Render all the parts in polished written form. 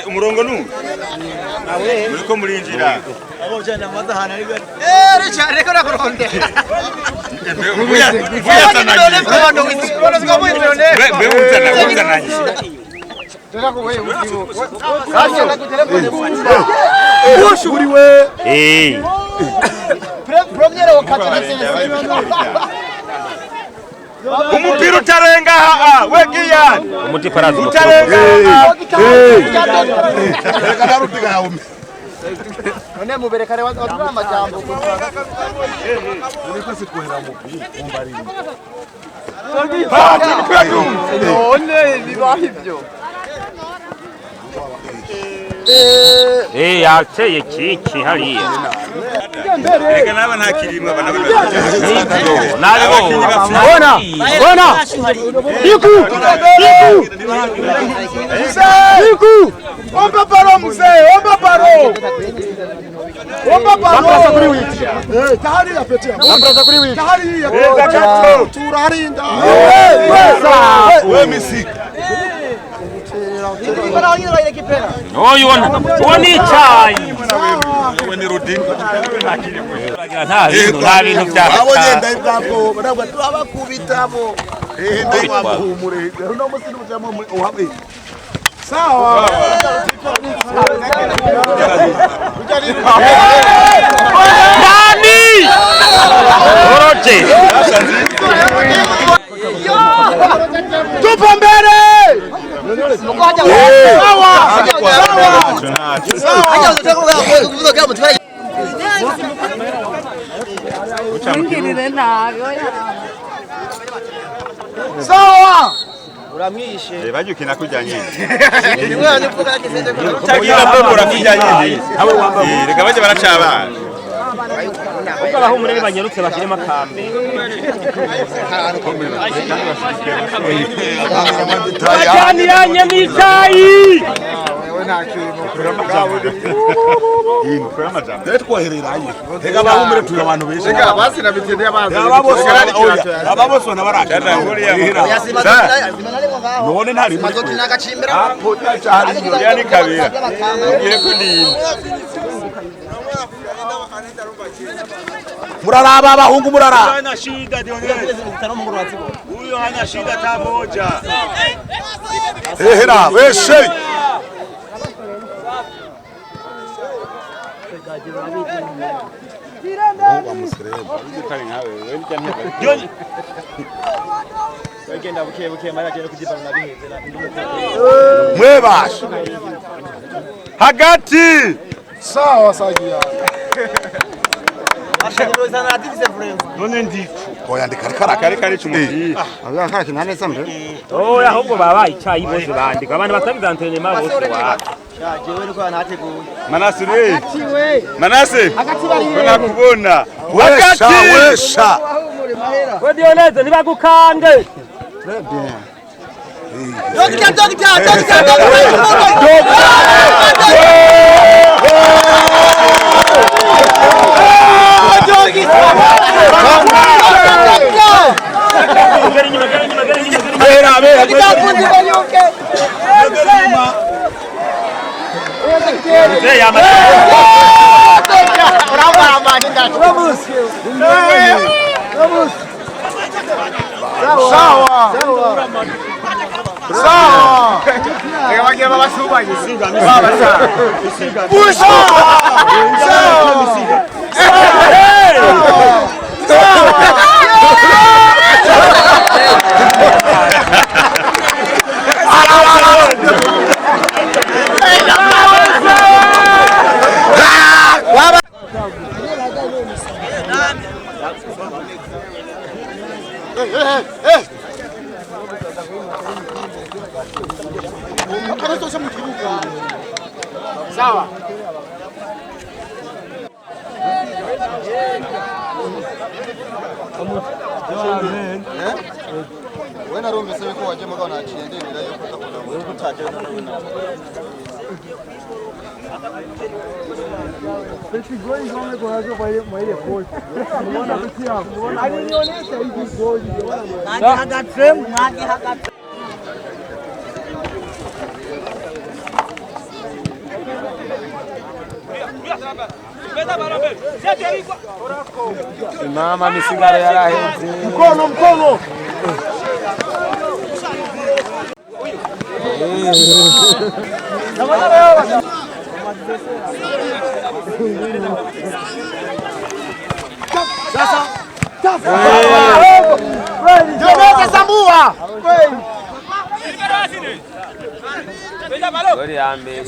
Umurongo nu muriko murinjira Umupira utarenga ha we Giyani utarenga none muberekare wadura amajambo none bibaho ibyo. Yateye kiki hariya. Reka naba ntakirimwe abana Bona bona Iku Iku Omba paro mzee, omba paro. Omba paro. Tahari ya petia. Tahari ya petia. Turarinda. We misika. No, you want chai. Sawa. Nani? Oroche. Tupo mbele. Sawa. Sawa. Uramwishe. Bajukina kujya nyine. Utagira bwo urakuja nyine. Reka baje baracabana. Ubwo abahumure banyarutse bashyiremo akambe. Bajyaniranye n'icyayi. Reka bahumure turi abantu benshi. Reka basi na bitende y'abazi. Aba bose nabaraje. None ntari muri. Apo cyari Yani kabira. Ngiye kundinda. Muraraba abahungu muraraba. Hana shida Dionel. Huyo hana shida hata moja. Ehera weshe. Mwebasha. Hagati. Sawa sagia. None ndiko. Koyandika kara Kare kare cyumupira. Oya ahubwo babaye icyayi bose bandika. Abantu batabize entraînement bose wa. Manase we. Manase. Nakubona. Wesha wesha. We Dioneze nibagukange. Doctor, doctor, doctor, doctor. Gari inyuma gari inyuma gari inyuma. Bera bera. Mzee ya Sawa. Sawa. Reka bagiye babasubanye. Sawa. We narumvise yuko waje mugabo naciye ndemera yuko ndakunda. Mama misigaro yaraheze. Mkono mkono. Sasa. Dioneze Sambua. Goli ya mbere.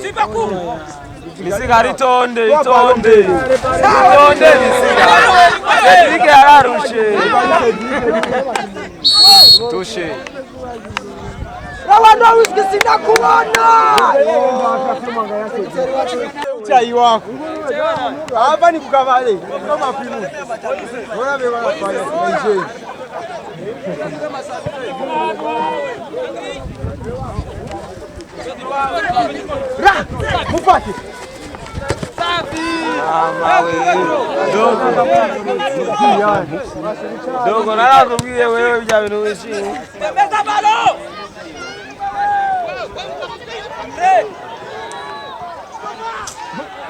Misigaro itonde itonde. Itonde misigaro. Cedric yararushe. Tushe. Lewandowski sinakuona. Chai wako. Hapa ni kukavale. Kama pilu. Bora beba pale. Ra! Mufati. Mama we. Dogo. Dogo narakubwiye wewe bya bintu wishimye.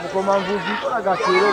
Mukomamvuzi kora gakiro.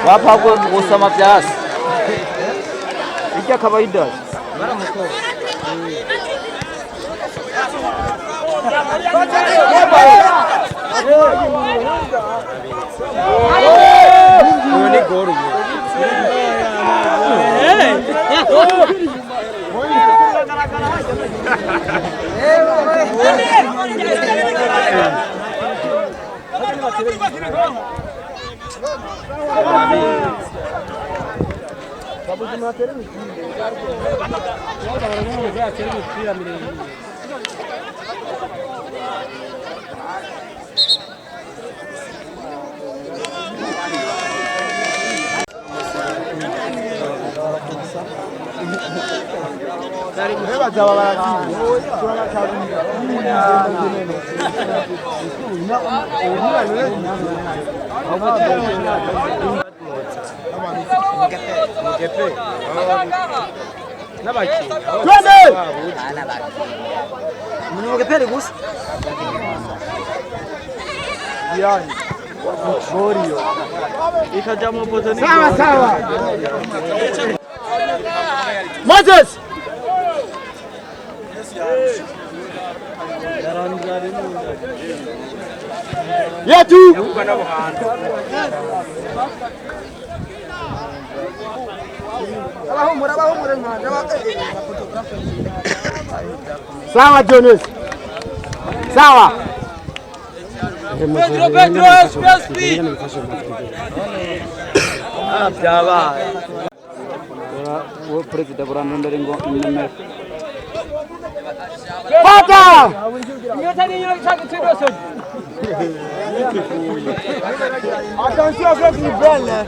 Wapa kusoma vyasi ijya kawaida Sawa sawa. Moses. Yetu. Sawa Jonas. Sawa. Pedro, Pedro, SP. Ah, byabaye. Perezida burantondera ngo nimero. Fata! Attention avec une belle.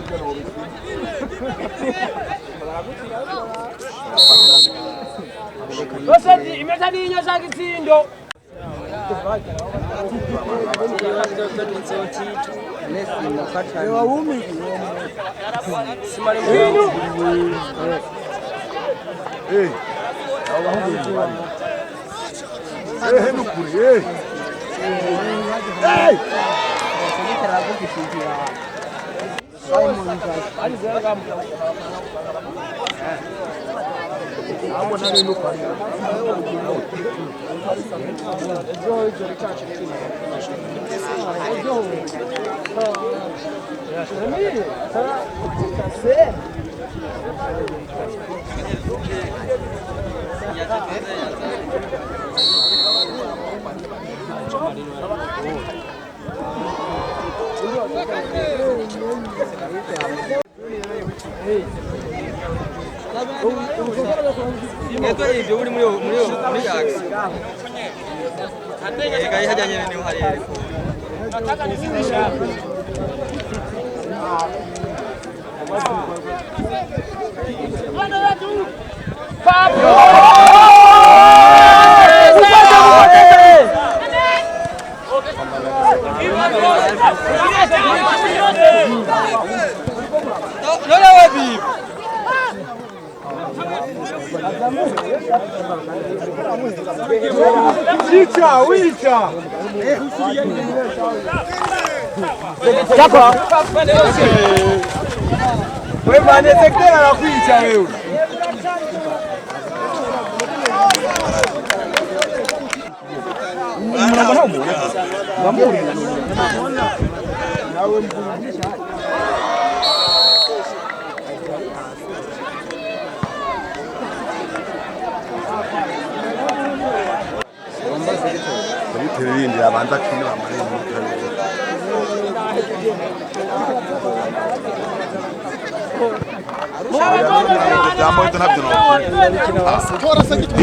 Ibindi abanza kino amare mu kabiri.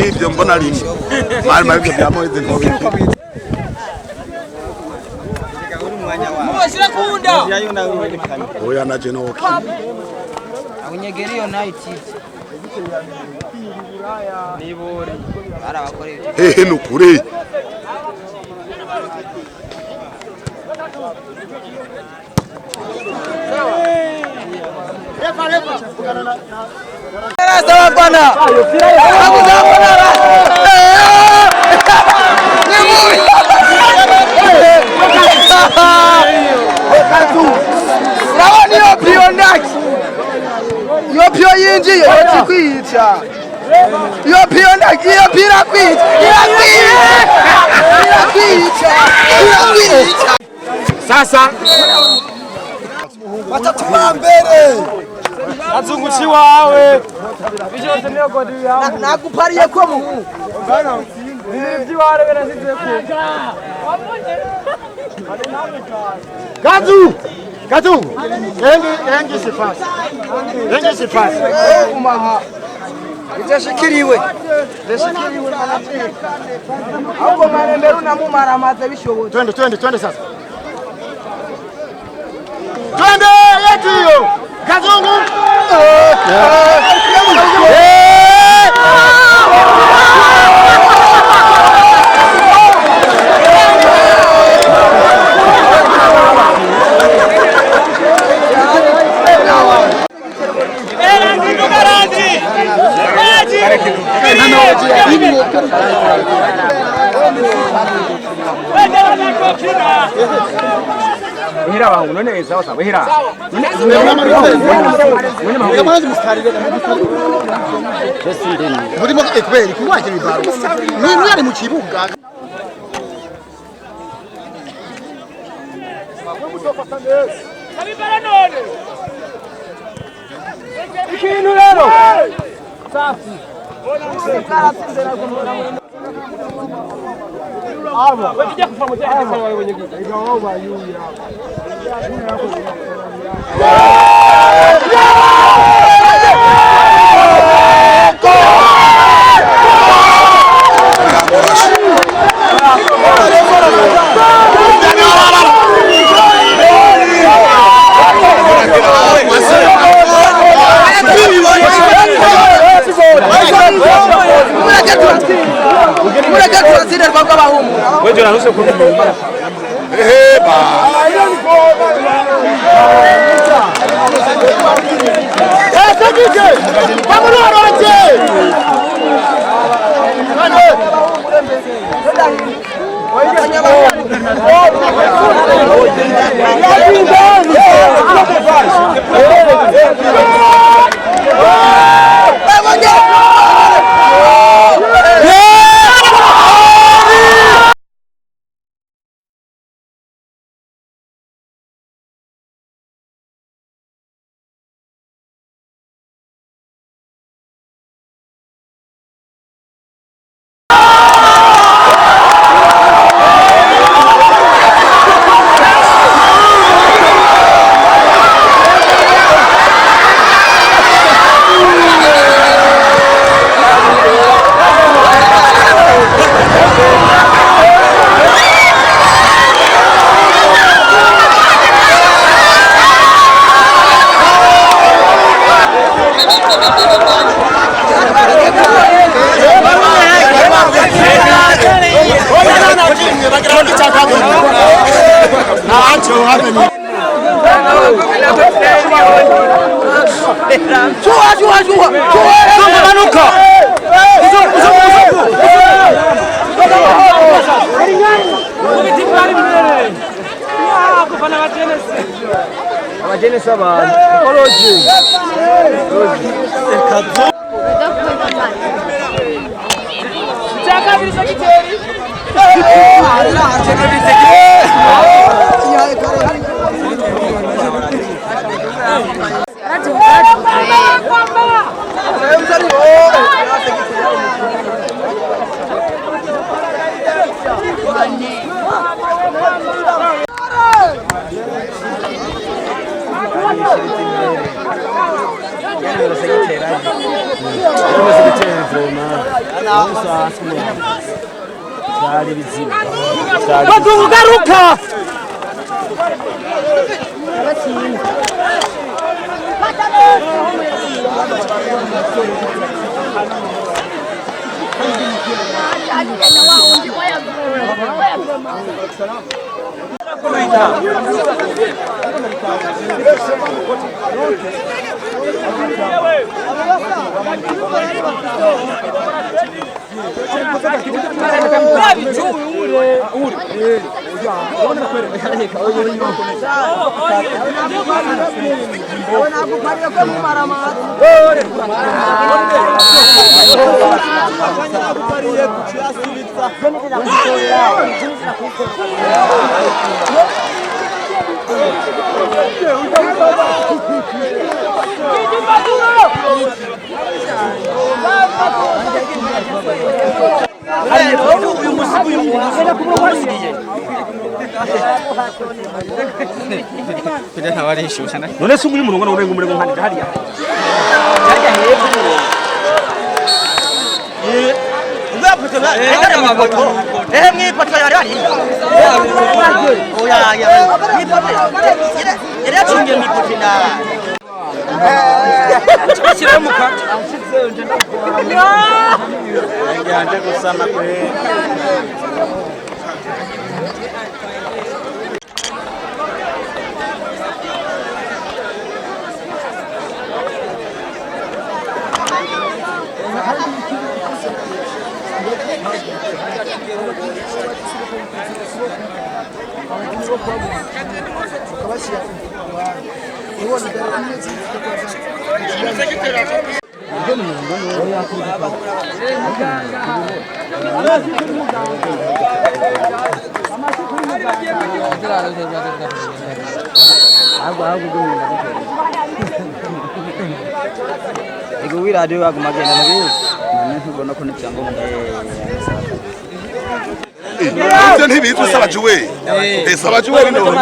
Ibyo mbona rimwe mari mari ibyo bya Moise ntobikira Mubashira kunda. Oya na jenoki. Abunyegeri United. Nibore. Barabakoreye. Hehe nukuri. Urabona iyo piyo ndaki iyo piyo yinjiye yotikwica iyo piyo ndaki iyo piyo irakwica irakwica irakwica. Sasa batatu ba mbere azungushi wawe nakupariye ko muhu Gazu Gazu engi sifasi engi sifasi umaha itashikiriwe itashikiriwe ahubwo marembera unamumara amaze bishoboye. Twende twende twende sasa twende yetu hiyo Kazungu. Wihira wangu none sawa sawa wihira. Murimo ekubera kuwaje bibaro. Ni mwari mu kibuga. Ikintu rero. Safi. Byari bizima. Badugaruka. None se uyu murongo urenga umurego nkandika hariya. Ego wiradiyo aguma agenda nabizi none ntubona ko n'ibyangombwa. Ivyo ntibizwi sabajuwe. Sabajuwe ni none.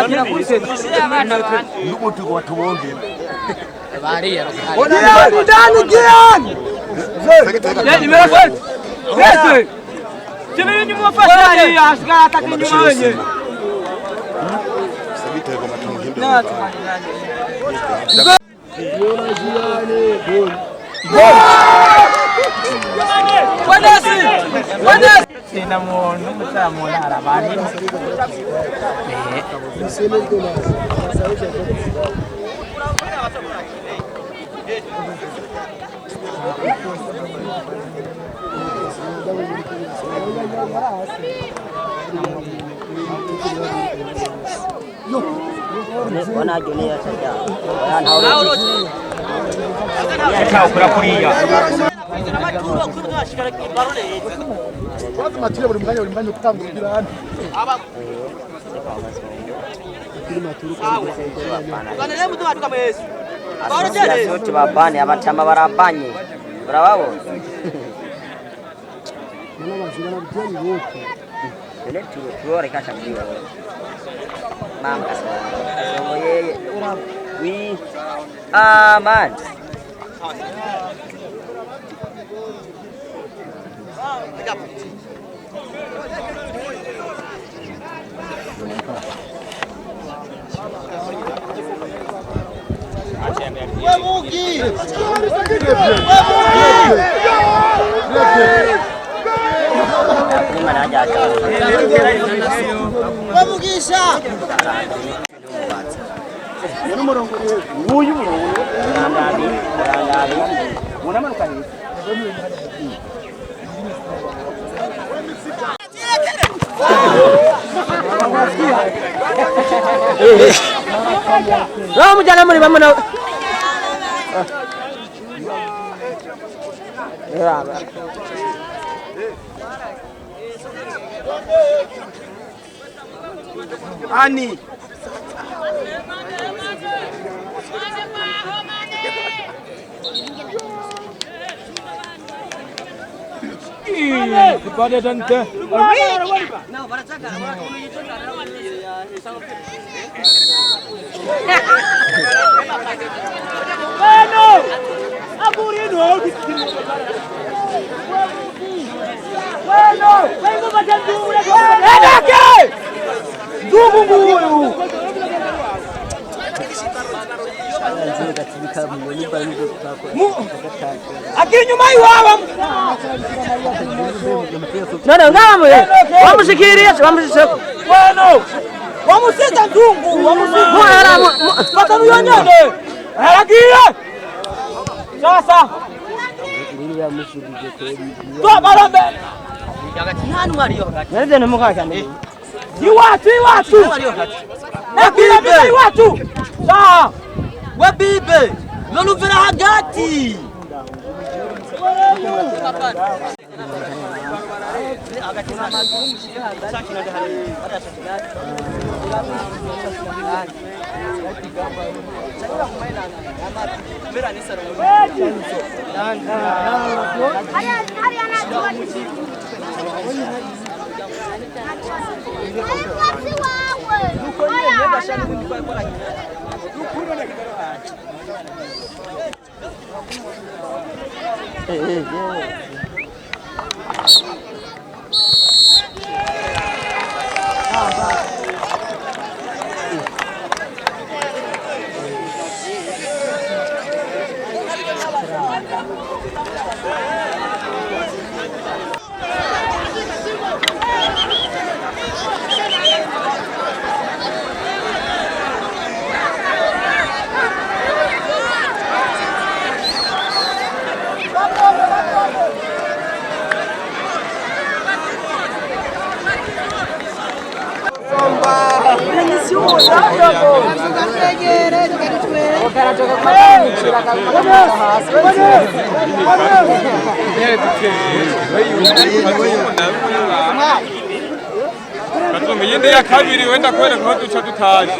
N'ubuti watubongera. Ndani giani. Segitego matungo himbe. Reka kuriya. Kwanza matira buri mwanya utangura hano. Asosiasiyo babane abatama barabanye urababona. None turore kasha mbiwa mama kasongo yeye wi aman. Mujyana muri bamwe na Ani. Edeke! Ndugu nguyu. Akinyuma iwawa. None ngamwe wamushikiriye wamushikiriye. Weno. Wamusita ndungu, wamusita. Batanu yonyene. Aragiye. Sasa. Toa barambe. Nende nemukakane. Iwacu iwacu. Nakira iwacu. Sawa. Webibe loluvira hagati. Yindi ya kabiri wenda kwereka aho duca dutaje.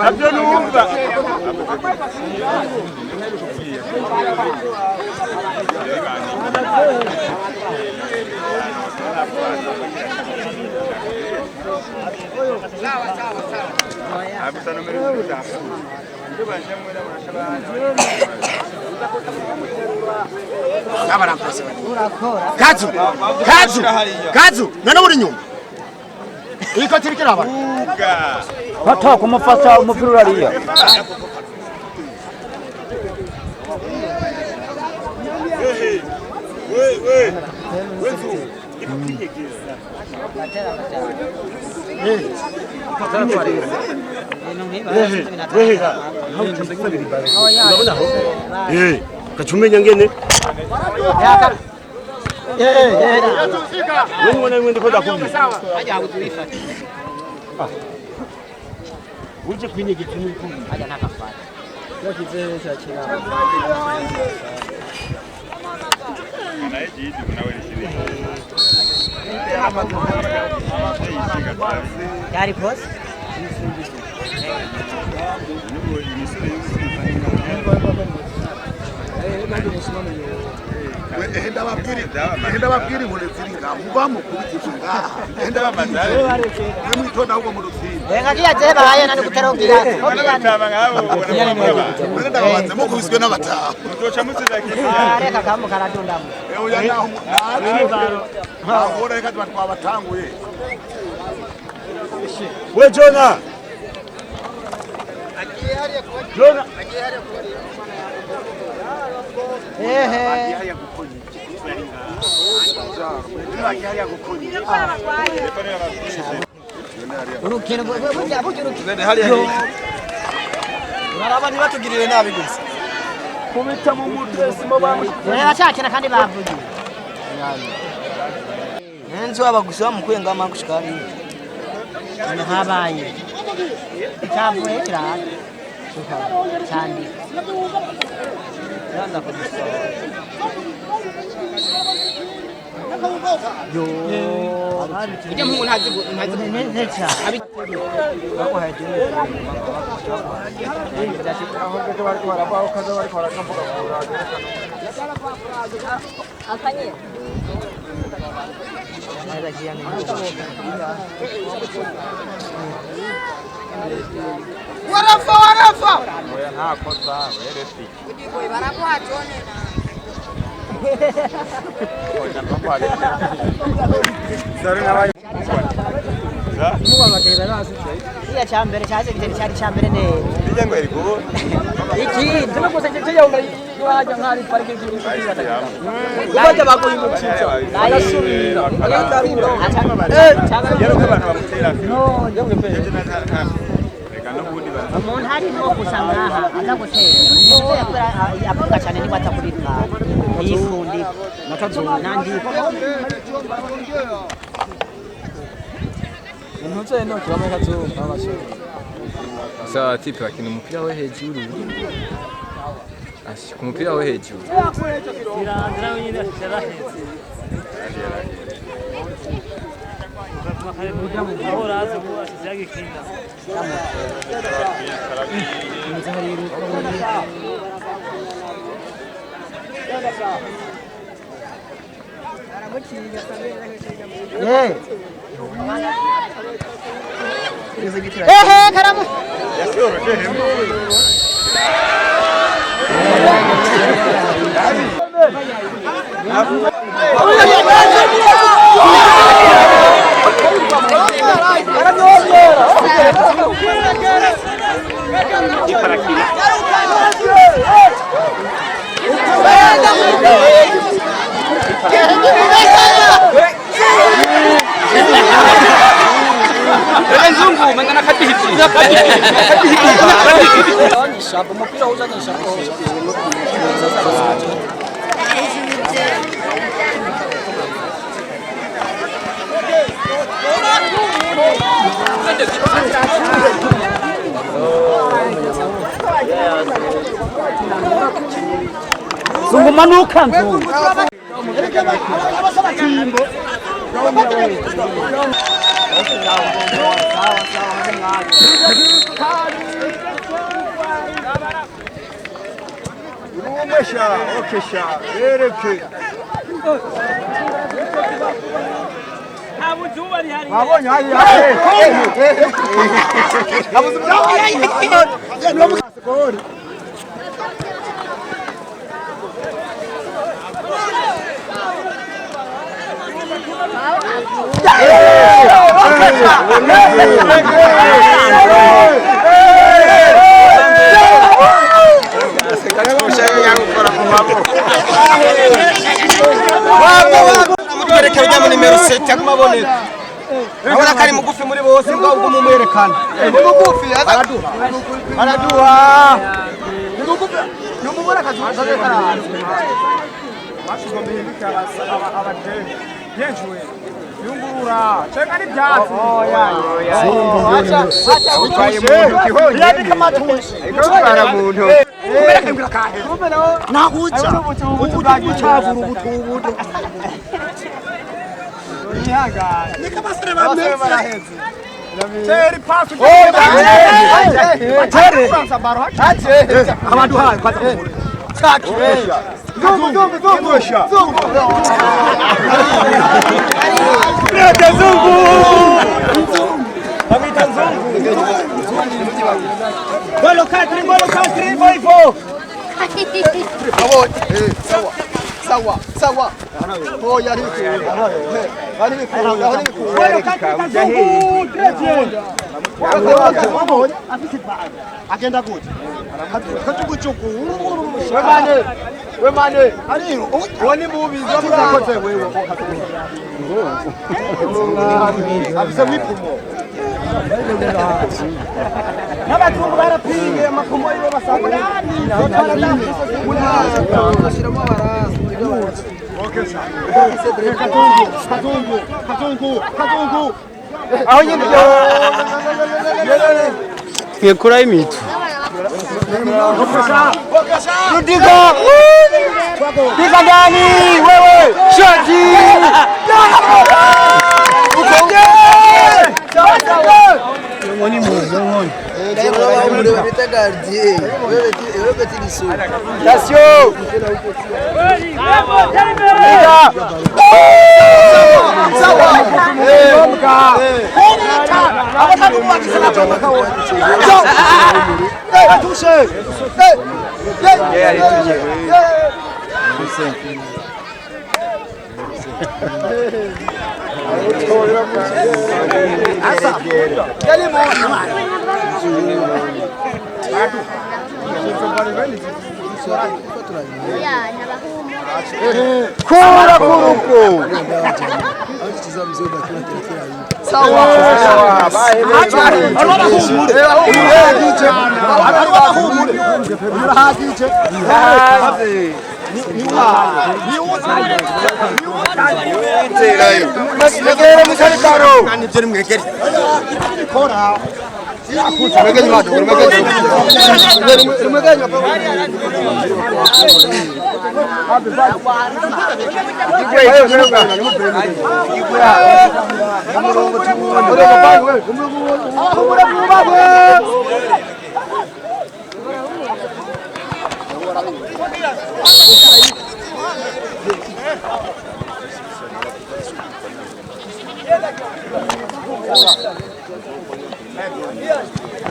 Nabyo numva. Kazu! Kazu! Kazu! None uri nyuma. Iko tirikira abantu. Bata kumufata umupira urariya. Eh, kachumenya ngene. Wewe mwana wewe ndiko ndakumva. Uje kwinyegeza n'ukundi. Yari boss. Ehenda babwira inkoni ziri ngaha muvamo kubitije ngaha ehenda babwira mwitonda ahubwo mu rutsinda Renga kiya je bahaye nani kuterogira. mwene ndababanze mukubiswe n'abataha Reka kamu karadunda. oya naho nahora reka tuba twabatanguye. We Jona. Jona. Ehe. Urukino burya burya urukino. Uraraba ntibatugirire nabi gusa. Kubita mu mutwe simo bamushyize. Bacakina kandi bavuye. Nenzi wabagusa mukwenga magushika hariya. Habaye. Cyavuye kirahari. Cyane. Ujya muhungu ntazi ntazi neza. Akanye. Warafa warafa. Oya nta kosa weresi. Iya cyambere cyaje giteri cyari cyambere neza. Bijya ngo erigubo. Ikindi nuko se cyo wajya nkari parike y'ibyo bagoye umucica agasubira agatarura Yero ko abantu bamutera. No, reka n'ubundi ba. Umuntu arimo gusa nkaha aza gutera. Nibyo avuga cyane niba atakurika. Yifundi nakazungu nandi. Ntuze no kiramo kazungu abasore. Sawa tipe akina umupira we hejuru. Ashi ku mupira wo hejuru. Ehe karamu. Zungumanuka nzungu. Umesha, okesha, bereke. Wabonye hari hari. Abona kari mugufi muri bose mbwa ubwo mumwerekana. Ni mugufi araduha. Araduha. Ni mugufi. Numubona kazuza karaza. Bashigombeye bikarasa abadeni. Bien joué. Yungurura. Chenga ni byatsi. Oya oya. Acha acha Yabika matushi. Ikora muntu. Kubereka kahe. Nahuja. Ubucavura ubutubudu. Nika basere bameze. Teri pass. Tere. Abantu hayi kwanza. Taki. Zungu zungu zungu. Zungu. Brete zungu. Bamita zungu. Golo katri voivo. Sawa. Sawa sawa. Oya ari bikunda. Ari bikunda, ari bikunda. Golo katri kazungu. Très bien. Agenda gute. Kachukuchuku. Wemane. Wemane. Ari woni mubi zakoze wewe. Afise mwipumo. N'abazungu barapinge amapumo yiwe basanga. Kazungu, kazungu, kazungu. Aho nyine Twikura imitu. Rudiga. Diga ndani wewe. Shoti. Ngoni mu, ngoni. Attention. Kura kuruko.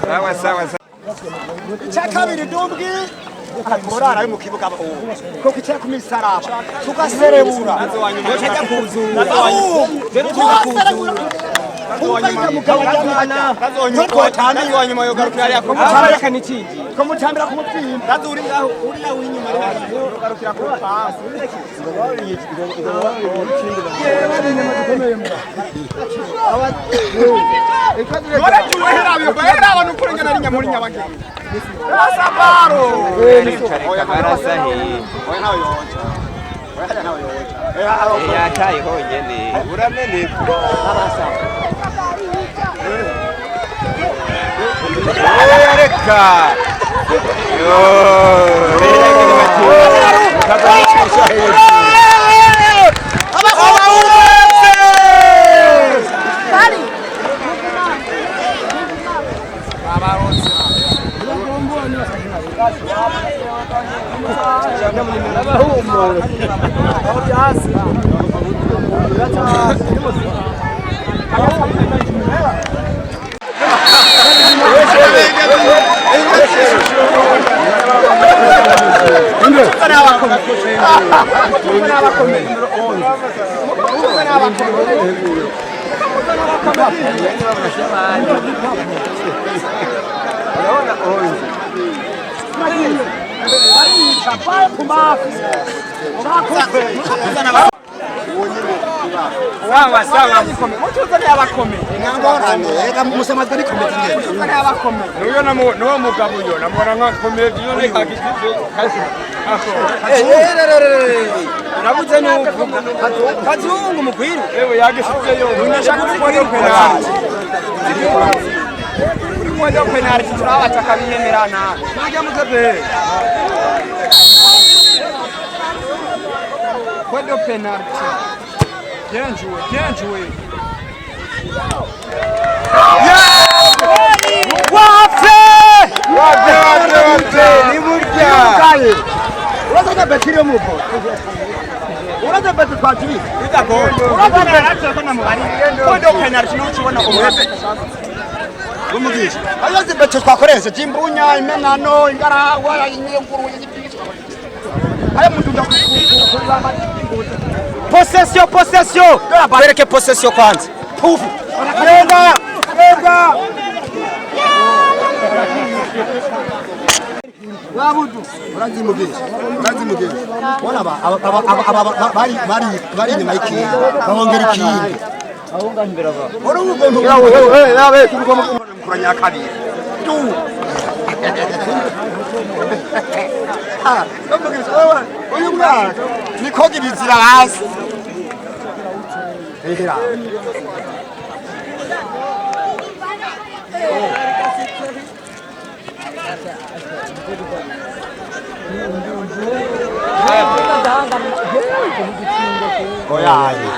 Sawa sawa sawa. Icyakabiri dumbwi akorara ari mu kibuga ko kicara ku misaraba tugaserebura Ajya kuzura. Kumutambira ku mubyimba Yataye honyene urameneka. Reka. Yo. Sawa sawa. Nuyo namo nuwo mugabo uyo namubona nka komedi none kagishije kazi. Urabuze nuko kazungu mugwiru. Ewe yagishije yo. Unashaka kukwenda penalty. Uri kwenda penalty turabaca kabiyemerana. Nujya mugabe. Kwenda penalty. Bien joué, bien joué. Wapfe! Wapfe, wapfe, ni burya. Uraza betiri yo mubo. Uraza betiri twatiri. Uraza penalty ko namubari. Kwenda penalty n'ukibona umwete. Umugisha. Ayo betiri twakoresha jimbunya imenano ingarawa inyenguru. Ayo mutunda Possession, possession. Bereke possession kwanza. Pufu. Nenda, nenda. Wabudu. Urazimugisha. Urazimugisha. Bona aba bari bari bari inyuma y'ikindi. Babongera ikindi. Ora ugomba wewe tugomba kuranya kabiri. Tu. Ah, umugisha wewe uyu mwana nikoga ibizira hasi. Ehera. Oyaye.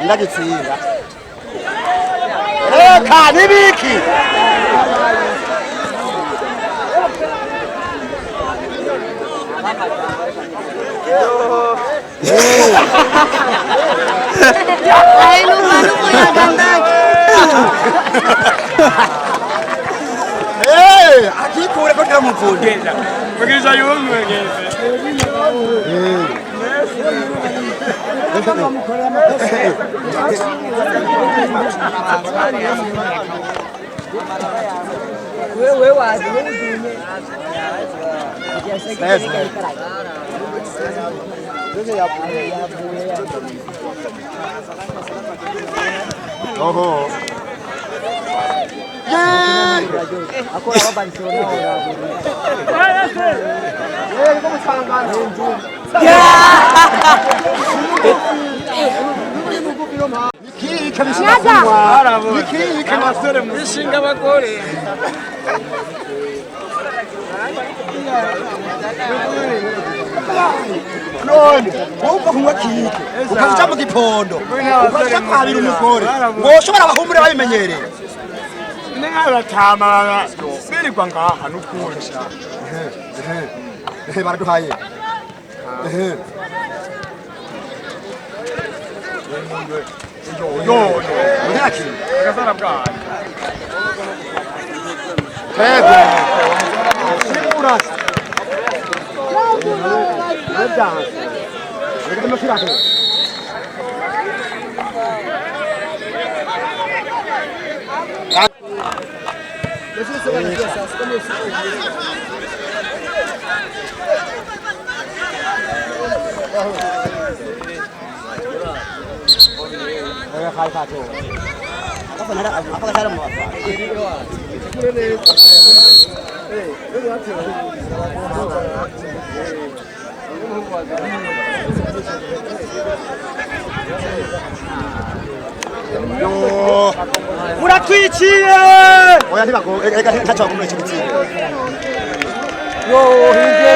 Ndagitsinda. Reka nibiki. Akikure ko ndiramuvunda. Mugisha yumwegeze. Wewe wazi wewe udunye. Oho. Ishinga abagore. None wumva kunywa kike ukaja mu gipondo ukaja kwabira umugore woshobora abahumure babimenyereye N'abatama birirwa ngaha n'ukuri. Baraduhaye. Yo yo. Ntaki. Agasara bwayo. Twebwe. Urasa. Muratwiciye. Oya ntibago ega ntacyo bagomba icyo gutsinda. Yo hirye.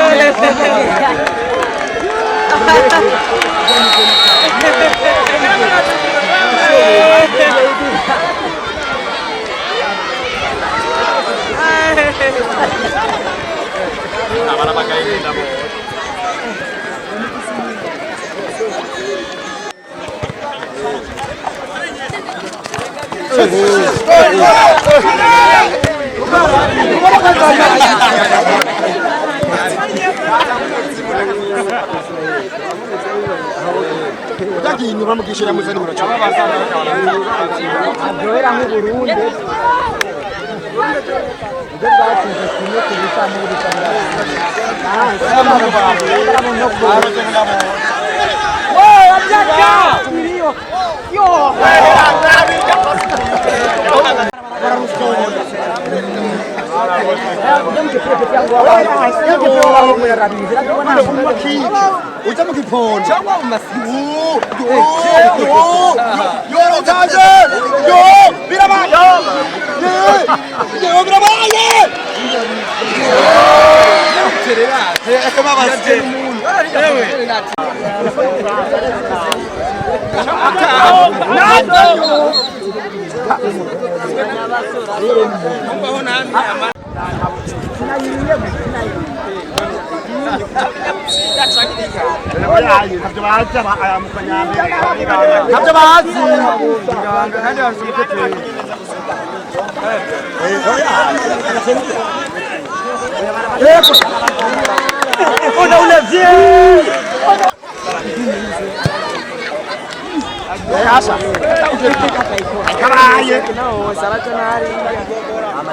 Utagiye inyuma mugishira muzani muracho. Aryohera nk'Uburundi. Ibyo bwatsinze kimwe ku busa n'ubusa. Uja mu gipondo cyangwa mu masibo. Yo yo yo birabaye. Yo birabaye. Ntabyo bazi. Ona ulavye. Karaye.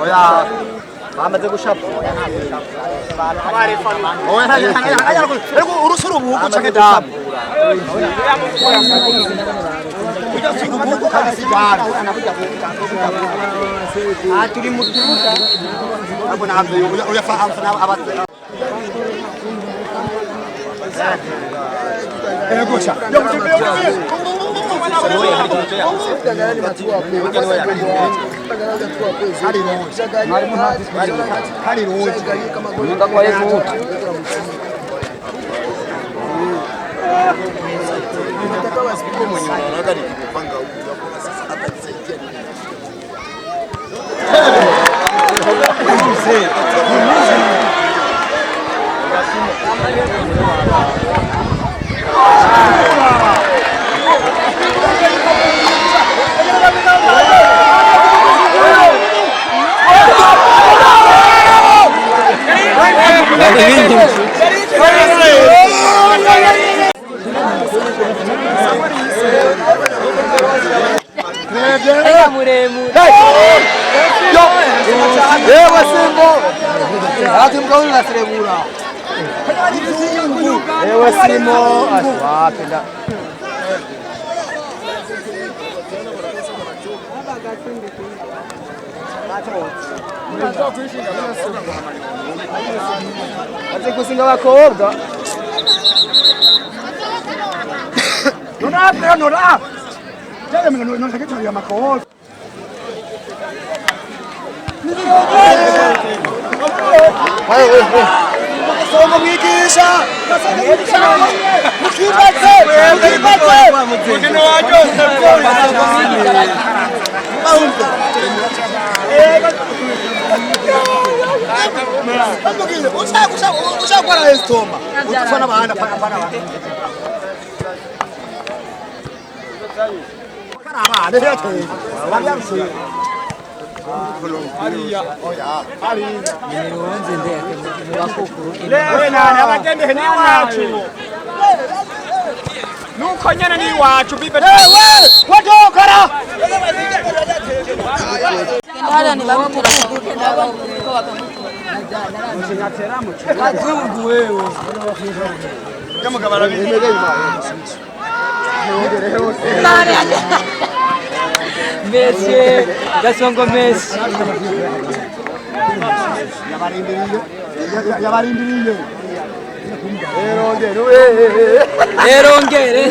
Oya. Bamaze gushapa. Oya ariko urusuru ubuhugu canke damu. Ubuhugu kandi si damu. Ah, turi mu kibuga. Abo navyo oya fa aba Ego cha. Yewe Simbo. Ati mkauli na Serebura. Ewe Simo, aswapenda. Ati kusinga bakobwa. Nora, pero nora. Ya me no sé qué te llama makobwa. Gasongo mwigisha. Mukibatse. Mukibatse. Mukino wajose Ushakora estoma. Utufana bahanda pana pana. Nuko nyene ni iwacu bibe. Wadokara. Messi, Gasongo Messi. Yabarindiriye. Erongere.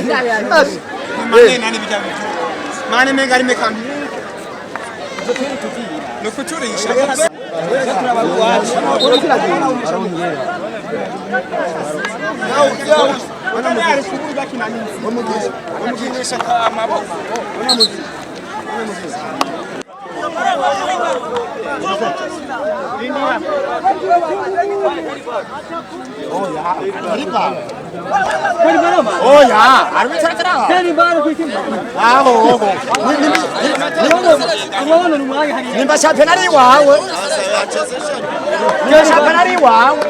Mane menga ari mekandi. Nukuturisha. Nimba shampiyona iwawe. Nimba shampiyona iwawe.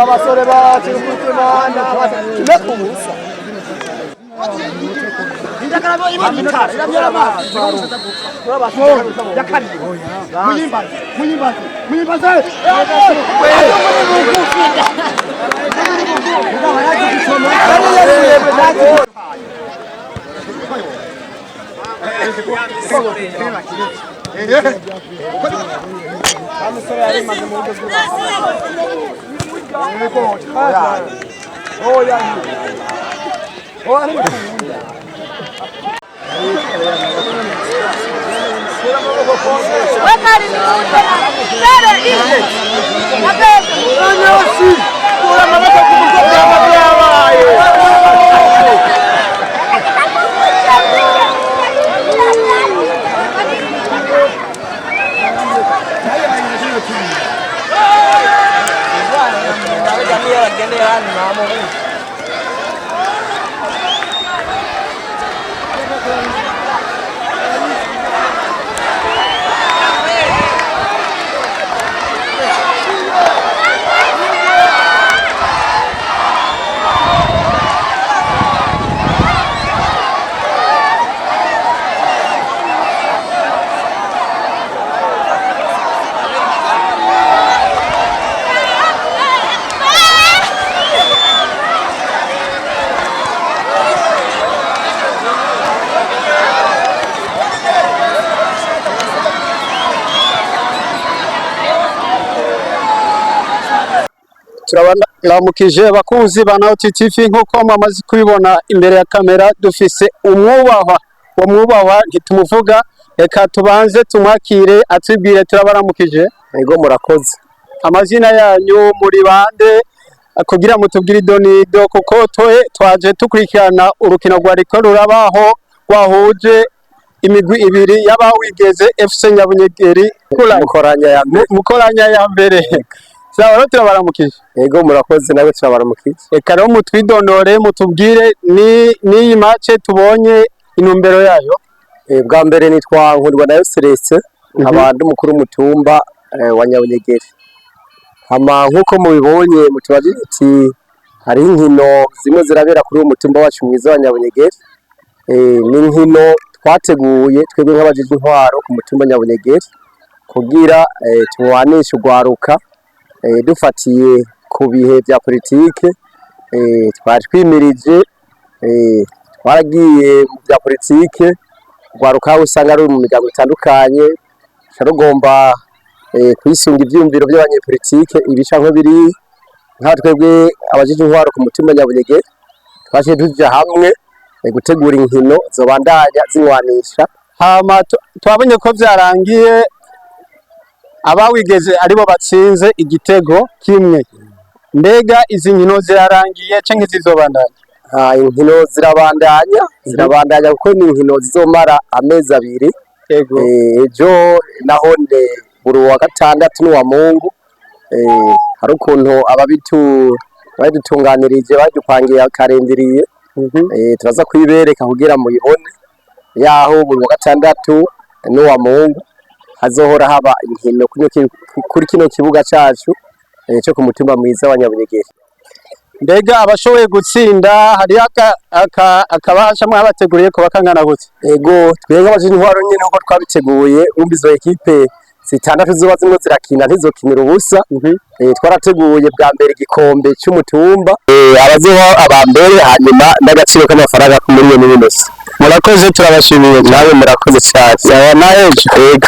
Abasore bacu kutumana kimwe ku busa. Turabaramukije bakunzi ba Nauti TV. Nk'uko mwamaze kubibona imbere ya kamera dufise umwubahwa. Uwo mwubahwa ntitumuvuga, reka tubanze tumwakire atubwire. Turabaramukije. Ego, murakoze. Amazina yanyu, muri bande, kugira mutubwire idonido, kuko twe twaje tukurikirana urukino rwariko rurabaho rwahuje imigwi ibiri y'abawigeze FC Nyabunyegeri. Mukoranya ya mbere. Mukoranya ya mbere. Sawa rero, turabaramukije. Ego, murakoze, nawe turabaramukije. Reka rero mutwidondore, mutubwire ni n'iyi match tubonye intumbero yayo. Bwa mbere nitwa Nkundwa nayo Celestin, nkaba ndi umukuru w'umutumba wa Nyabunyegeri. Hama nk'uko mubibonye, mutubajije ati hariho inkino zimwe zirabera kuri uwo mutumba wacu mwiza wa Nyabunyegeri. Ni inkino twateguye twebwe nk'abajejwe intwaro ku mutumba Nyabunyegeri kugira tuwanishe urwaruka dufatiye ku bihe vya politike twari twimirije. Twaragiye mu vya politike, urwaruka aho usanga ruri mu miryango itandukanye ruca rugomba kwisunga ivyiyumviro vy'abanyepolitike ibi canke biriya. Nka twebwe abajejwe intwaro ku mutumba Nyabunyegeri twaciye tuja hamwe gutegura inkino zobandanya zinywanisha. Hama twabonye ko vyarangiye abawigeze aribo batsinze igitego kimwe. Mbega izi nkino zirarangiye canke zizobandanya? Inkino zirabandanya, zirabandanya kuko ni inkino zizomara amezi 2. Ejo nahone buri wa gatandatu n'uwa Mungu hari ukuntu ababitu badutunganirije badupangiye akarindiriye, turaza kuyibereka kugira muyibone yaho buri wa gatandatu n'uwa Mungu hazohora haba inkino kuri kino kibuga cacu cyo ku mutumba mwiza wa Nyabunyegeri. Mbega abashoboye gutsinda hariyo akabahasha mwabateguriye ko bakangana gute? Ego, twebwe abajejwe intwaro nyene uko twabiteguye, wumva izo ekipe zitandatu zizoba zimwe zirakina ntizokinira ubusa. Twarateguye bwa mbere igikombe c'umutumba, abazoba aba mbere, hanyuma n'agaciro k'amafaranga ku miliyoni n'inusu. Murakoze, turabashimiye. Nawe murakoze cyane. Sawa, nahejo. Ego.